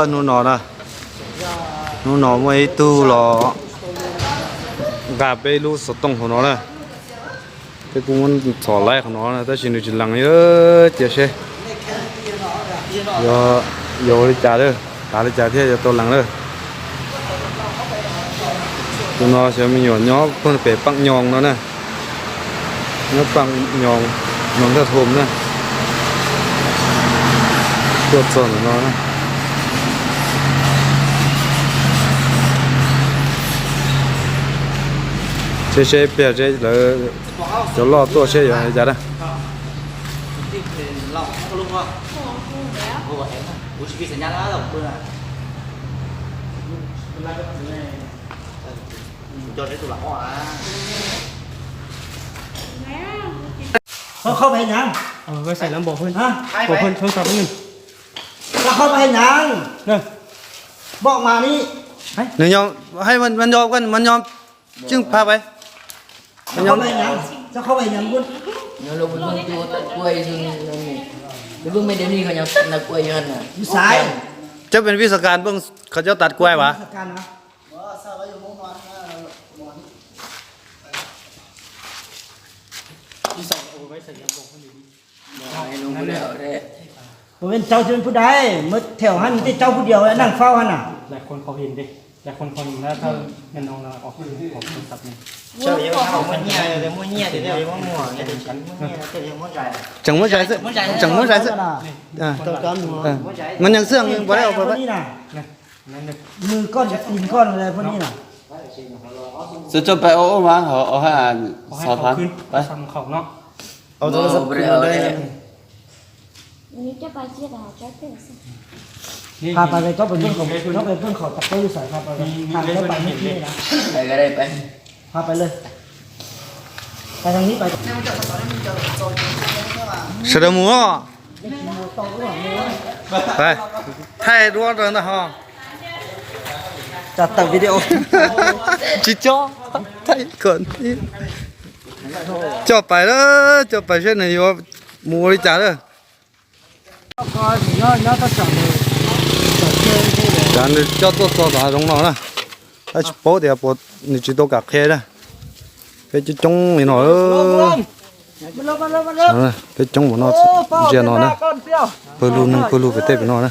Hnub no na, hnub no muaj ib tug los nqa peb lub xov tooj hauv no na. Peb kuj muab txhom laib qhov no na, tab sis nws tsis lees li. Cia seb yuav ua li cas lawm, tav li cas thiaj yuav tau lees lawm. Tus no xyov me nyuam nyob pem Paj Nyoos no na, nyob Paj Nyoos, Nyoos Thaj Thom na. Tuaj txog ntawm no na. Seb seb pliag seb lawv cov loj tuaj seb yuav li cas na. Kojเข้าไปเฮ็ดหยัง Kojเข้าไปเฮ็ดหยัง บอกมานี่ Nws yog, hais mas yog, mas yog tseem pha pais. Kojเข้าไปเฮ็ดหยัง เจ้าเข้าไปเฮ็ดหยังคุณ Nyob lub phooj cub tas kuai xwb, lub phooj me dej ni koj nyob tas kuai yog na. Cov pej vij xas kas pej qhov cov tas kuai vas. Ua ven cau cov ven pub dais, mawv thev hab nws tej cau pub diaus neeg faub hab na. Tseem muab zais xwb, tseem muab zais xwb. Mas nyeem xwb, nws npa dai ua pab. Nws koj tis koj pab ni na. Xwb coj pais ua ua mas hov hab xov thab. Pha pais, cov pem peb khom, cov pem peb khom tas kuai xwb, pha pais, pha pais, pha pais lawm. Sawv daws mus os. Thaij duab rau ntag ho. Tsis cob, thaij kom coj pais lawm, coj pais seb nws yuav mus ua li cas lawm. Cas nws coj tuaj txog tom zoov no na, tab tsis paub tias puas nws tsis tau kam qhia na. Peb coob coob li no, peb coob npaum no, ntsia no na, pawg lug neeg pawg lug pem tej pem no na,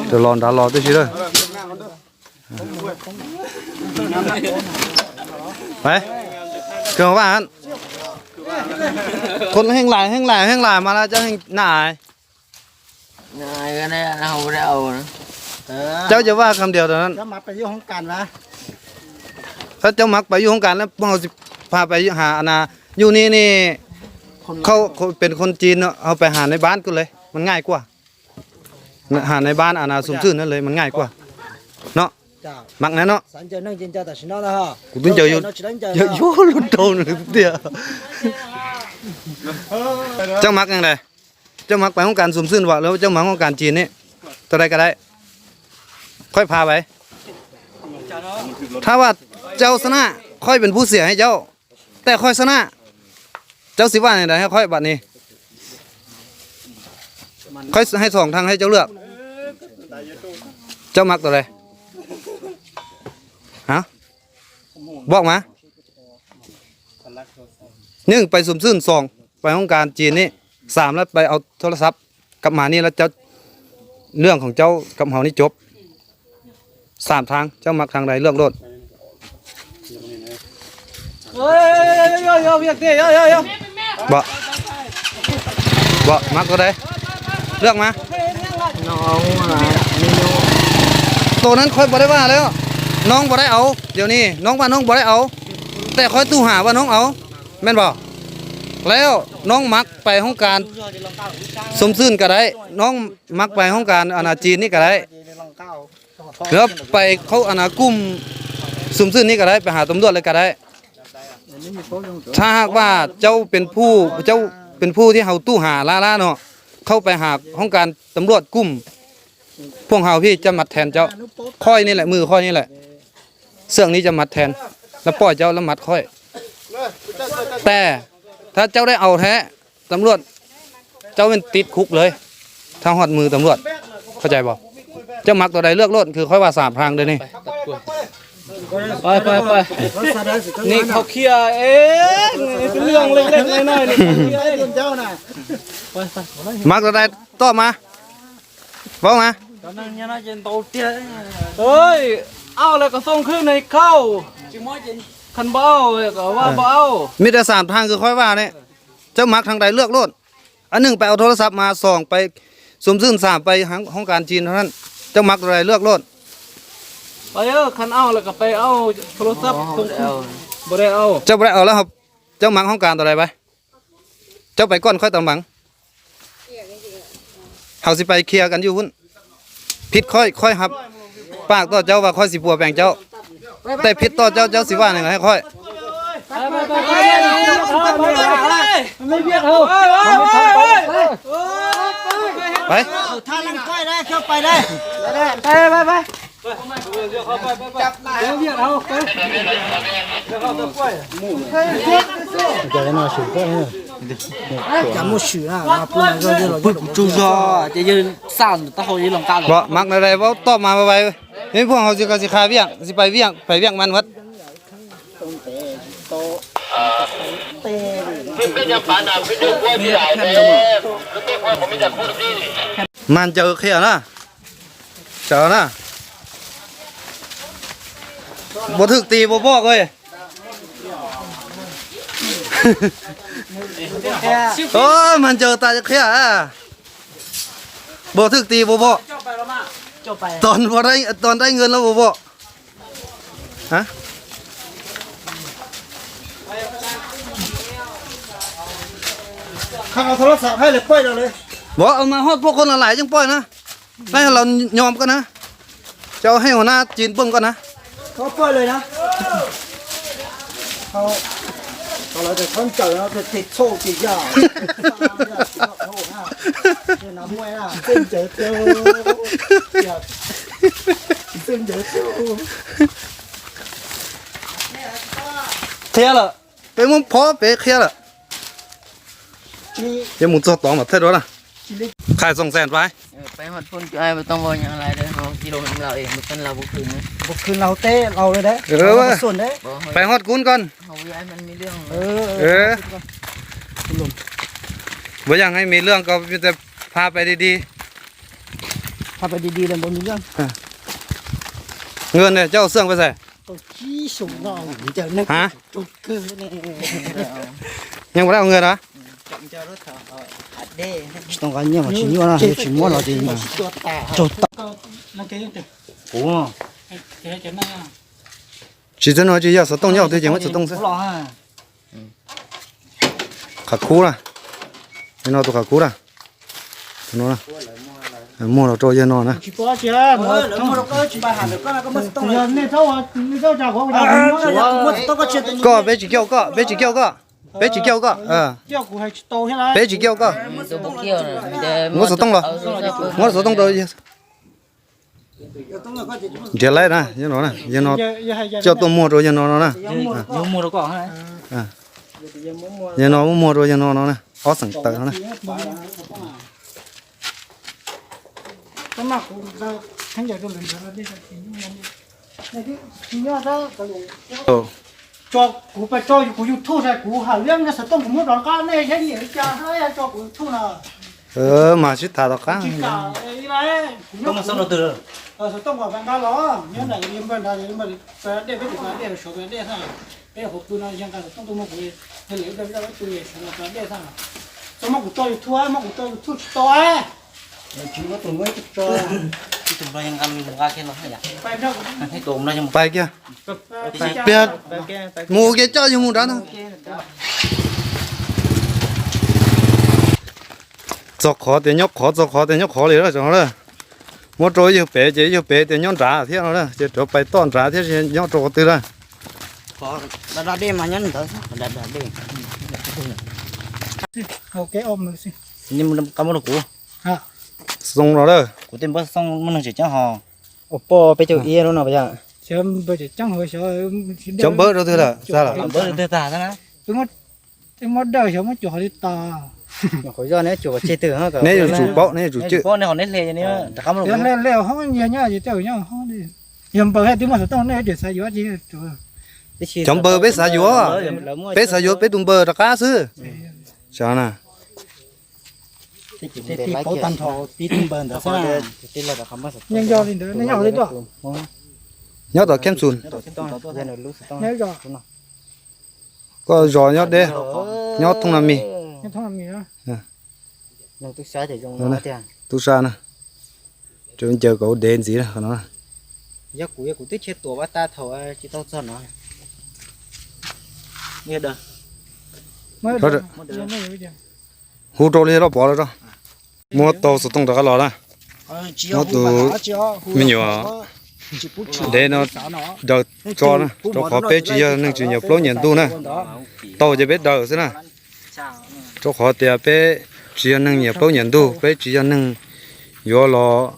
raws los nrad los tib si lawm. Koj vaj, koj heej lais heej lais heej lais mas cov heej na. Cov cov vaj kam diav, tab cov mas pais yuj hoob kas na, peb ho tsis pha pais yuj ha na, yuj ni ni, peb koob tsib ho pais ha nais npab kuj le, mas nqaij kuj, ha nais npab a na xum xwm na le mas nqaij kuj no, mas na no, kuv twb ncaws yuav luag rau nws tiag. Coj mas le, coj mas pais hoob kas xum xwm vam lawv coj mas hoob kas tsis ne, tau dai ka dai, qhoib pha pais. Thab vaj, cau xa na, qhoib pes pub xiam hais cau, tej qhoib xa na, cau xis vaj ne dais hais qhoib pam ni, qhoib hais xoom thang hais cau lwaj, cau mas tau dai, vam mas. Nyeej pais xum xwm xoom, pais hoob kas tsis ne, xam lawv pais au thoo la xav, kam mas ni lawv cov lwaj khoom cau kam haus ni cov, xam thang cau mas thang dais lwaj luj. Vam mas tau dai, lwaj mas. Tus nan qhoib puas dai vaj lawm, noob puas dai au, tiam sis noob vaj noob puas dai au, tej qhoib tub ha vaj noob au, men pom, lawm noob mas pais hoob kas xum xwm ka dai, noob mas pais hoob kas a na tsis ni ka dai, lawv pais qhaub a na kum xum xwm ni ka dai, pais ha tam luaj le ka dai. Thab vaj cau pes pub thiab haus tub ha lab lab no, qhaub pais ha hoob kas tam luaj kum, phooj haus phij cov mas then cau, qhoib ni lawm, mws qhoib ni lawm, xwm ni cov mas then, lawv pom cau lawv mas qhoib. Tes thab cau dai au thiab, tam luaj cau yeej tiv khuv lawm, thab hod mws tam luaj, koj cais pom. Coj Mab tus dais lwaj loj, khwv qhoib vaj xam phaj dua ne. Nws qhov khia, nws lwaj leej leej li no. Mab tus dais tom mas, paub mas. Auj, lawv kom xoo khwb nws khauj. Khan npauj, kom vaj npauj. Mib dais xam phaj khwv qhoib vaj ne. Coj Mab thaj dais lwaj loj. Ib neeg pais ua thoo lab xav mas xoom pais, xum xwj xam pais hoob kas tsis no na. Coj Mab tus dais lwaj loj. Coj Mab hoob kas tus dais pais. Coj pais koj qhoib tau npav. Hauv xis pais khia kas yuj hun. Phij qhoib, qhoib hab. Paj toj cauv vas qhoib xis puas peem cauv. Tej phij toj cauv, cauv xis vaj ne, qhoib. Mab tus dais paub tom mas vais. Ib puag hauv xis kas xis qha viaj, xis pais viaj, pais viaj mas mas. Mas ncaws qhia na. Sawv na. Npaum thwj tis puas pom ko? Mas ncaws tas qhia. Npaum thwj tis puas pom? Tos nraib nkawd los puas pom? Vov mas hoj pluaj qhov no lais yeej poj na. Neb los nyom koj na. Cov hej ua na ci npej koj na. Qhia lawm, peb muab phov peb qhia lawm. Yuav mus txog tod mas thaij dua na. Qhia xoom xeem pais. Pais hot kub koj. Puas yog hais me lwaj ko, pha pais di di. Nkawd ne coj xwb pais xwb. Ha? Yeej ua dab nkawd na. Tsis tau nqa nyiaj mas tsis nyuaj na, yog tsis muab los ces raug tawm. Kuv tsis txawj no tsis yog xov tooj nyob twg ces muab xov tooj xwb. Qhov kub na, no tus qhov kub na. Muag los rau yawg no na. Koj, peb tsis kiaj koj, peb tsis kiaj koj, peb tsis kiaj koj, peb tsis kiaj koj. Muab xov tooj los, muab xov tooj rau yawg. Nrhiav laib na, yawg no, yawg no coj tuaj muag rau yawg no no na. Yawg no muab muag rau yawg no no na, ob xeem tawm no na. Kuv pais tso kuv YouTube, kuv hais liab xov tooj kuv muab rov qab, nej yeej nyiam li cas tso kuv YouTube no. Mas sib tham tom qab. Xov tooj kom nqa los nyob nram li npawg nrad, dej peb tus dej sov dej xwb, peb hauv pw no yog nqa xov tooj tuaj muag kuv, yog lawv dej tu sov dej xwb. Tso muab kuv tso YouTube, muab kuv tso YouTube tsis tau. Pais kiag. Piag, mus ua ke coj yawg mus nrad no. Txog qhov tias nyob qhov, txog qhov tias nyob qhov li lawm. Muab rau yawg pem ces yawg pem tias nyob nrad thiab no na, ces rov pais toj nrad thiab nyob rau qhov twg lawm. Xov tooj no lawm. Cov npawb rau twg lawm, tag lawm. Muab dawj xyov muab cuag li tas. Neb yuav tsum paub, neb yuav tsum cwj. Yog npawg thiaj twb muaj xov tooj, nej yuav tsum xav yuav. Cov npawg peb xav yuav, peb xav yuav peb tus npawg rov qab xwb. Sav na. Nyob tom Khem Xus. Koj zos nyob deb, nyob Thooj Na Mis. Tub sab na, ncaws kom dev ntxiv no. Hu rau li Loj Pov lawm. Muab tau xov tooj rov qab los na. Muab tus me nyuam dev no daws tso na, rau qhov peb tsis yog neeg tsis nyiam plaub nyiam ntug na. Tau ces peb daws xwb na. Rau qhov tias peb tsis yog neeg nyiam plaub nyiam ntug, peb tsis yog neeg yuav los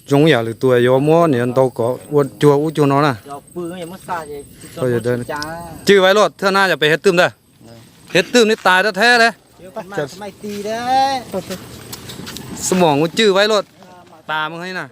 zoo yam lwm tus yuav muab niam ntau kom ua cuag ub cuag no na. Cwj vaib luaj thiab na, yog pem hiav twm ntag. Hiav twm ni tas rau thiab le. Xub mos ua cwj vaib luaj tas mus na.